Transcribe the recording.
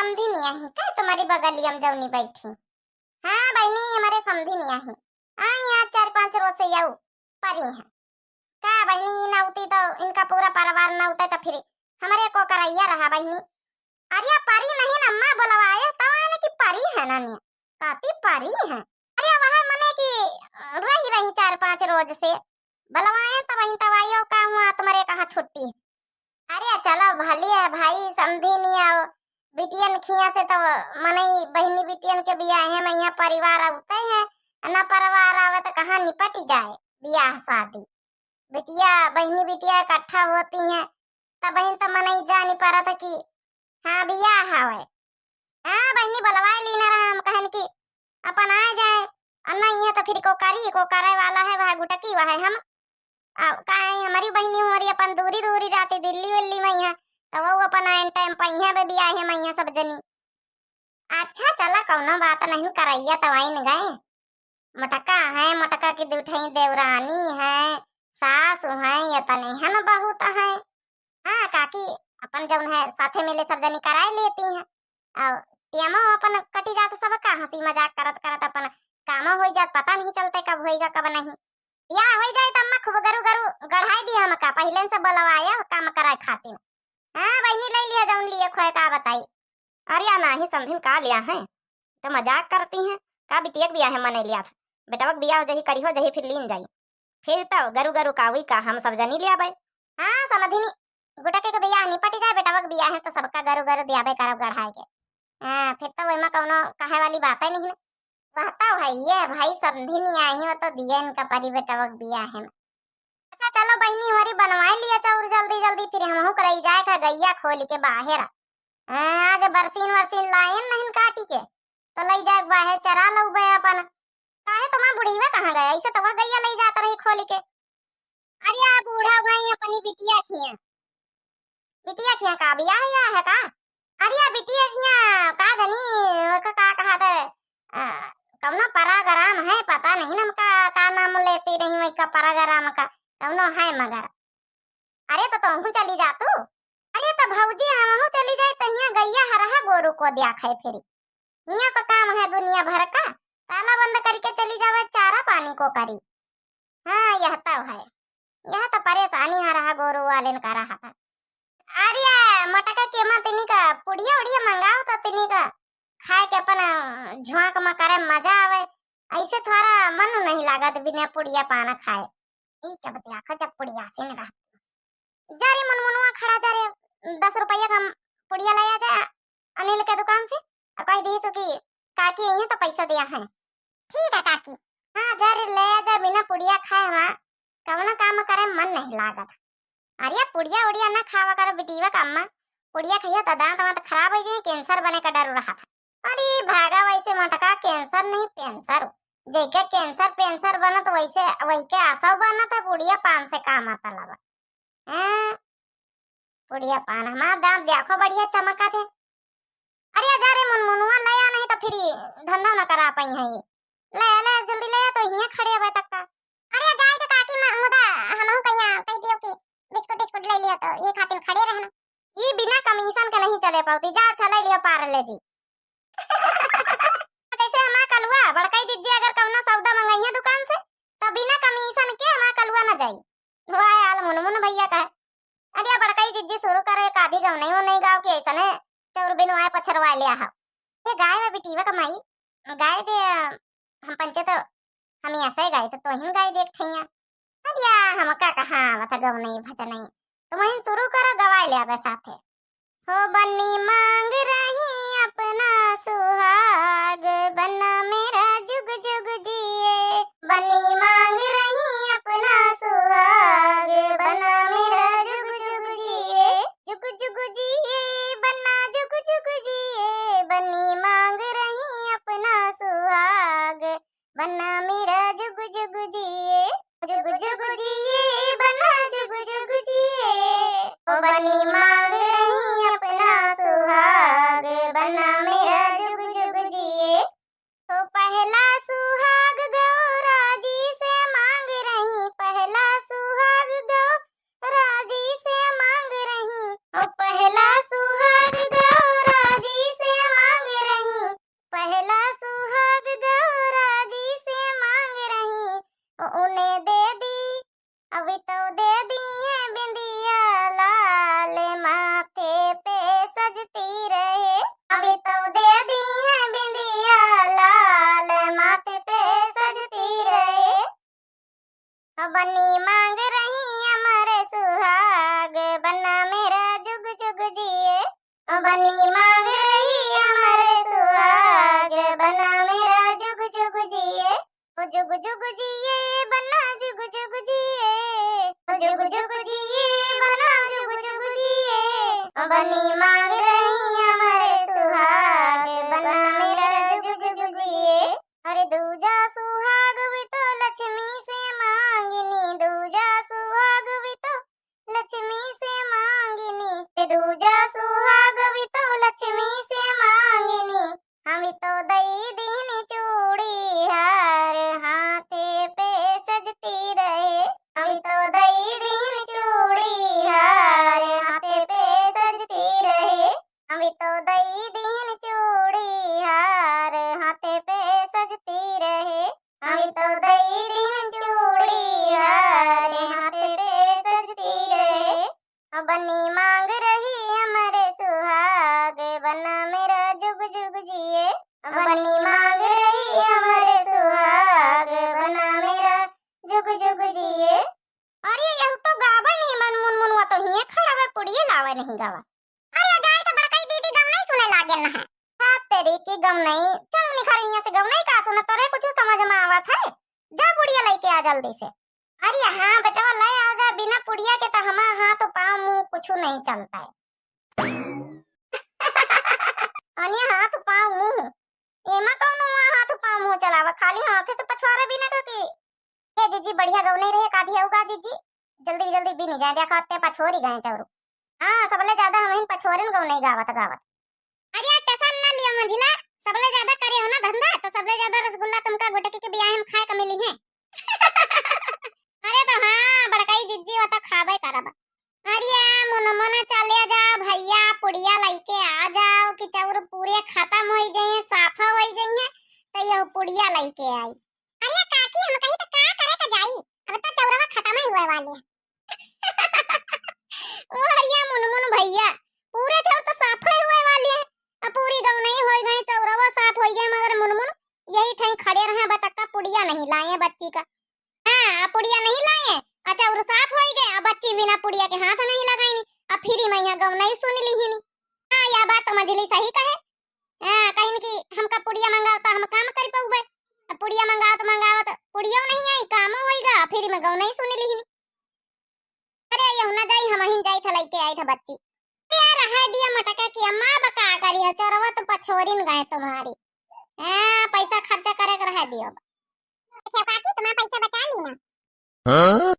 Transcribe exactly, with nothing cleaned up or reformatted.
समधिन आही का तुम्हारी बगलिया में जौनी बैठी? हाँ बहिनी, हमरे समधिन आही। हाँ, यहाँ चार पाँच रोज से यऊ परी है। का बहिनी, ई ना उती तो इनका पूरा परिवार ना उते तो फिर हमरे को करैया रहा बहिनी। अरे परी नहीं ना, अम्मा बुलवाए तो आने की परी है ना ने। काती परी है? अरे वह मने की रही रही चार पाँच रोज से बुलवाए तो वहीं तवाइयो का हुआ तुम्हारे कहाँ छुट्टी। अरे चलो भली है भाई, समधिन आओ, बिटियन खिया से तो मनई बहिनी बिटियन के बियाहे में यहाँ परिवार आते हैं, ना परिवार आवे तो कहाँ निपट जाए बियाह शादी। बिटिया बहिनी बिटिया इकट्ठा होती हैं, तब बहिन तो मनई जानी पड़त कि हाँ बियाह हवे। हाँ बहिनी बुलवाए लीना रहा, हम कहन कि अपन आ जाए, और नहीं है तो फिर को करी, को करे वाला है वह गुटकी वह है हम। अब काहे हमारी बहिनी हमारी अपन दूरी दूरी रहती दिल्ली विल्ली में है, तो वो अपन आयन टाइम पर यहाँ पे बियाहे में है सब जनी। अच्छा चला कौनो बात नहीं, करैया तो आइन गए। मोटका है, मोटका की दुठई देवरानी है, सास है, ये तो नहीं है ना बहुत है। हाँ काकी, अपन जौन है साथे मिले सब जनी कराए लेती हैं। और टेमो अपन कटी जात, सबका हंसी मजाक करत करत अपन कामो हो जात, पता नहीं चलते कब होइगा कब नहीं। या हो जाए तो अम्मा खूब गरु गरु गढ़ाई दी हमका, पहले से बुलवाया काम कराए खातिर। हाँ बहिनी, ले लिया जौन लिए खोए का बताई। अरे या नाही समधिन का लिया है, तो मजाक करती हैं का? बिटिया के बियाह है मने लिया था, बेटवा के बियाह जही करी हो जही फिर लीन जाई। फिर तो गरु गरु का हुई का हम सब जनी लिया भाई। हाँ समधिनी, गुटके के बियाह निपट जाए, बेटवा के बियाह है तो सबका गरु गरु दियाबे करब गढ़ाए के। हाँ फिर तो वही में कौनो कहे वाली बात ही नहीं ना। कहता है ये भाई समधिनी आई हो तो दिए इनका परी बेटवा के बियाह है। अच्छा चलो बहिनी, हमारी बनवाए लिया चाउर जल्दी जल्दी, फिर हमहू के लई जाए का गैया खोल के बाहर। हाँ, आज बरसीन वरसीन लायन नहीं काटी के, तो लई जाए बाहर चरा लउबे अपन। काहे तुम्हार बुढ़ीवा कहाँ गए? ऐसे तो वह गैया लई जात रही खोल के। अरे आ बूढ़ा भाई अपनी बिटिया खिया, बिटिया खिया का बियाह या है का? अरे या बिटिया खिया का जनी, ओका का कहा थे, आ, कौनो परागराम है, पता नहीं ना हमका का नाम लेती रही वही का परागराम का, कौनो है मगर। अरे तो तुमहू चली जा तू। अरे तो भौजी हमहू चली जाए, तहिया गैया हरहा गोरू को दिया खाए फिरी। हियाँ तो काम है दुनिया भर का, ताला बंद करके चली जावे, चारा पानी को करी। हाँ यह तो है, यह तो परेशानी हरहा गोरू वाले ने करा था। अरे मोटका के माँ तिनी का पुड़िया उड़िया मंगाओ तो तिनी का खाए के अपन, अ, झुआक में करे मजा आवे। ऐसे थोड़ा मन नहीं लागत बिना पुड़िया पाना खाए। ई जब देखा जब पुड़िया से न रहती। जा रे मुनमुनवा खड़ा जा रे, दस रुपया का पुड़िया ले आ जा अनिल के दुकान से, और कह दी सो कि काकी आई है तो पैसा दिया है। ठीक है काकी। हाँ जा रे ले आ जा, बिना पुड़िया खाए हमार कवनो काम करे मन नहीं लागत। अरे पुड़िया उड़िया ना खावा करो बिटीवा का अम्मा, पुड़िया खइया तो दांत वांत खराब हो जाए, कैंसर बने का डर रहा था। अरे भागा वैसे मोटका, कैंसर नहीं पेंसर, जेके कैंसर पेंसर बनत वैसे वही के आशा बनत है, पुड़िया पान से काम आता लगा। हैं? पुड़िया पान हमार दांत देखो बढ़िया चमका थे। अरे जा रे मुनमुनुआ ले आ, नहीं तो फिर धंधा न करा पाई है। ले आ, ले आ, जल्दी ले आ, तो हियाँ खड़े अबे तक का। अरे जाए तो काकी म-, मुदा हमहू कहिया कह दियो कि बिस्कुट टिस्कुट ले लियो तो ये खातिर खड़े रहना। ये बिना कमीशन के नहीं चले पाती, जा अच्छा ले लियो पार्ले जी। जैसे हमार कलुआ बड़कई दीदी अगर कौनो सौदा मंगइया दुकान से तो बिना कमीशन के हमार कलुआ न जाई। वाह आल मुनमुन भैया का। अरे बड़कई जिज्जी शुरू करे एक आधी गवनई वनई गाव के ऐसने चौर बिनवाए पछरवाए ले आहा। ये गाय में बिटीवा का माई, गाय दे, हम पंचे तो हम ऐसे गाय तो तोहिन गाय देख ठैया। अरे हमका कहाँ आवत गवनई भजनई, तुमहिन शुरू करो गवाए ले आवे साथे। हो बनी मांग रही अपना सुहाग, बना मेरा जुग जुग जिए। बनी मांग रही अपना सुहाग, बना मेरा जुग जुग जिए। जुग जुग जिए, बना जुग जुग जिए। बनी मांग रही अपना सुहाग, बना मेरा जुग जुग जिए। जुग जुग जिए, बना जुग जुग जिए। ओ बनी मांग रही अपना सुहाग, बना मेरा जुग जुग जिए। ओ पहला सुहाग गौरा जी से मांग रही, पहला सुहाग गौरा जी से मांग रही। ओ पहला बनी मांग रही हमरे सुहाग, बना मेरा जुग जुग जिए। ओ जुग जुग जिए बना जुग जुग जिए, ओ जुग जुग जिए बना जुग जुग जिए। ओ बनी मांग रही हमरे सुहाग, बना मेरा जुग जुग जिए। अरे दूजा सुहाग भी तो लक्ष्मी से मांगनी, दूजा सुहाग भी तो लक्ष्मी से मांगनी, ए दूजा सुहाग भी तो लक्ष्मी से मांगनी। हम तो दई दीन चूड़ी हार, हाथे पे सजती रहे। हम तो दई दीन चूड़ी हार, हाथे पे सजती रहे। हम तो दई दीन चूड़ी हार, हाथे पे सजती रहे। हम तो दई दीन चूड़ी हार, हाथे पे सजती रहे। अब बनी मांग रही हमरे सुहाग, बना मेरा जुग जुग जिए। अब बनी मांग रही हमरे सुहाग, बना मेरा जुग जुग जिए। अरे यहू तो गावा नहीं मन मुनमुन, वा तो हिये खड़ा बा, पुड़िये लावे नहीं गावा। अरे जाई तो बड़कई दीदी गवनई सुने लागेन है। हाथ तेरी की गवनई, चल निखर हियां से, गवनई का सुनत, तोरे कुछ समझ में आवत है? जा पुड़िया लइके आ जल्दी से। अरे हाँ बेटवा, ले आ जा, बिना पुड़िया के तो हमार हाथ पाँव मुंह कुछ नहीं चलता है। अनिया हाथ पाँव मुंह, एमा कौन हुआ हाथ पाँव मुंह चलावा, खाली हाथे से पछवारा बिना का की? ए जीजी, बढ़िया गवनई रहे, का दिया होगा जीजी? जल्दी जल्दी बीनी जाए, देखा ते पछोरी गए चौरू। हाँ, सबले ज्यादा हमहिन पछोरिन गवनई गावत गावत। अरे यार, टेंशन ना लियो मंझिला, सबले ज्यादा करे हो ना धंधा, तो सबले ज्यादा रसगुल्ला तुमका गुटकी के बियाह में खाए का मिली है। अरे तो हाँ, बड़कई जीजी, वो तो खाबे करब। अरे मुनमुन, चले जा भैया, पुड़िया लइके आ जाओ कि चौर पूरे खत्म होई जाइए, साफा होई जाइए, तो यह पुड़िया लइके आई। अरे काकी, हम कहीं तो का करे के जाई, अब तो चौरवा खत्म ही हुए वाली है। ओ हरिया मुनमुन भैया, पूरे चौर तो साफ ही हुए वाली है। अब पूरी गवनई होई गई, चौरवा साफ होई गए, मगर मुनमुन यही ठई खड़े रहे, बतक्का पुड़िया नहीं लाए बच्ची का। हाँ, अब पुड़िया नहीं लाए, अच्छा, चौर साफ होई गए, अब बच्ची बिना पुड़िया के हाथ नहीं लगाईनी, अब फिरी में यहाँ गवनई सुन लिहिनी। हाँ, यह बात तो मंझिली सही कहे। हाँ, कहिन कि हमका पुड़िया मंगाओ तो हम काम कर पाउबे। अब पुड़िया मंगाओ तो मंगाओ तो पुड़ियो नहीं आई, कामो होई गा, फिरी में गवनई सुन लिहिनी। अरे, यहू ना जाई, हमहिन जाई था, लइके आई था बच्ची। अरे, रहे दिया मटका की अम्मा, अब का करी है, चोरवा तो पछोरिन गए तुम्हारी। हाँ, पैसा खर्चा करे के रहे दियो। देखो काकी, तुम्हारा पैसा बचा ली ना। हाँ?